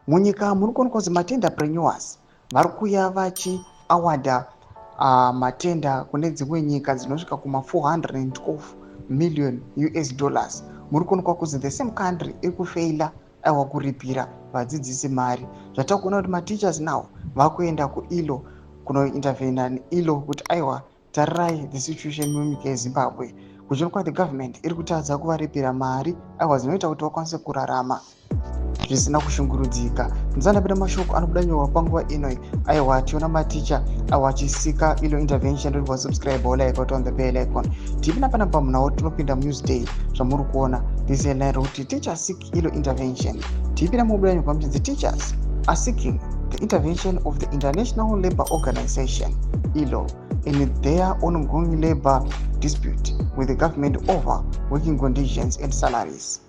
Munyika muri kuonekwa kunzi matenderpreneurs vari kuuya vachiawarda matender kune dzimwe nyika dzinosvika kuma 412 million US dollars. Muri kuonekwa kunzi the same country iri kufeila, aiwa, kuripira vadzidzisi mari. Zvatakuona kuti mateachers now vakuenda kuILO kunointervena neILO kuti, aiwa, tarirai the situation munyika yeZimbabwe, kuchionekwa the government iri kutadza kuvaripira mari, aiwa, dzinoita kuti vakwanise kurarama zvisina kushungurudzika. Ndisandapinda mashoko anobuda nyorwa panguva inoi, aiwa, tiona maticha, aiwa, achiseeka ILO intervention. Ribva subscribe, like, on the bell icon. Tipinda panapa munawo, tinopinda Newsday. Zvamuri kuona, this headline rekuti "Teachers seek ILO intervention". Tipinda mubuda nyorwa muchinzi, "Teachers are seeking the intervention of the International Labour Organization, ILO, in their ongoing labor dispute with the government over working conditions and salaries.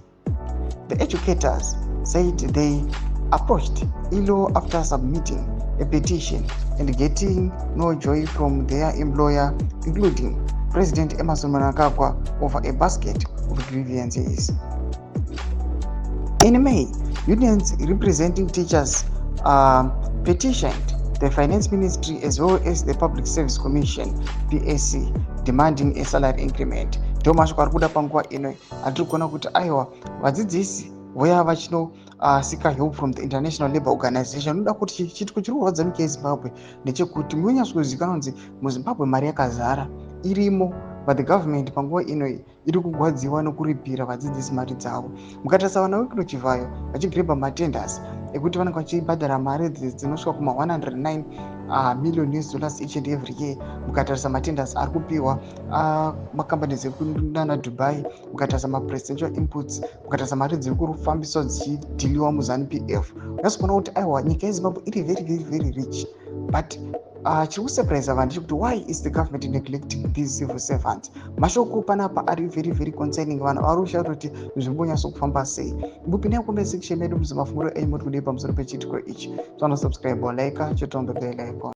The educators said they approached ILO after submitting a petition and getting no joy from their employer, including President Emmerson Mnangagwa, over a basket of grievances. In May, unions representing teachers petitioned the Finance Ministry as well as the Public Service Commission, PSC, demanding a salary increment." Ndo mashoko ari kuda panguva ino atiri kuona kuti, aiwa, vadzidzisi voya vachinoseeka help from the International Labour Organization. Unoda kuti chiitiko chiri kurwadza nyika yeZimbabwe ndechekuti munonyatsokuzivikanwa kunzi muZimbabwe mari yakazara irimo, but the government panguva inoi iri kugwadziwa nokuripira vadzidzisi mari dzavo. Mukatarisa vana veKwiddle Chivayo vachigrabha matenders ekuti vanenge vachibhadhara mari dzinosvika kuma 109 million US dollars each and every year. Mukatarisa matenders ari kupiwa macompanies ekunana Dubai, mukatarisa mapresidential inputs, mukatarisa mari dziri kufambiswa dzichidhiliwa muZANU PF, unyatsikuona kuti, aiwa, nyika yeZimbabwe iri very, very, very rich. But chiri kusurprise vanhu ndechekuti, why is the government neglecting these civil servants? Mashoko panapa ari very, very concerning. Vanhu vari kushaya kuti zvimbonyatsokufamba sei. Mupindai comment section medu, muzimafungiro enyu, muri kudii pamusoro pechiitiko ichi? Vanosubscribe, like, chit on the bell icon.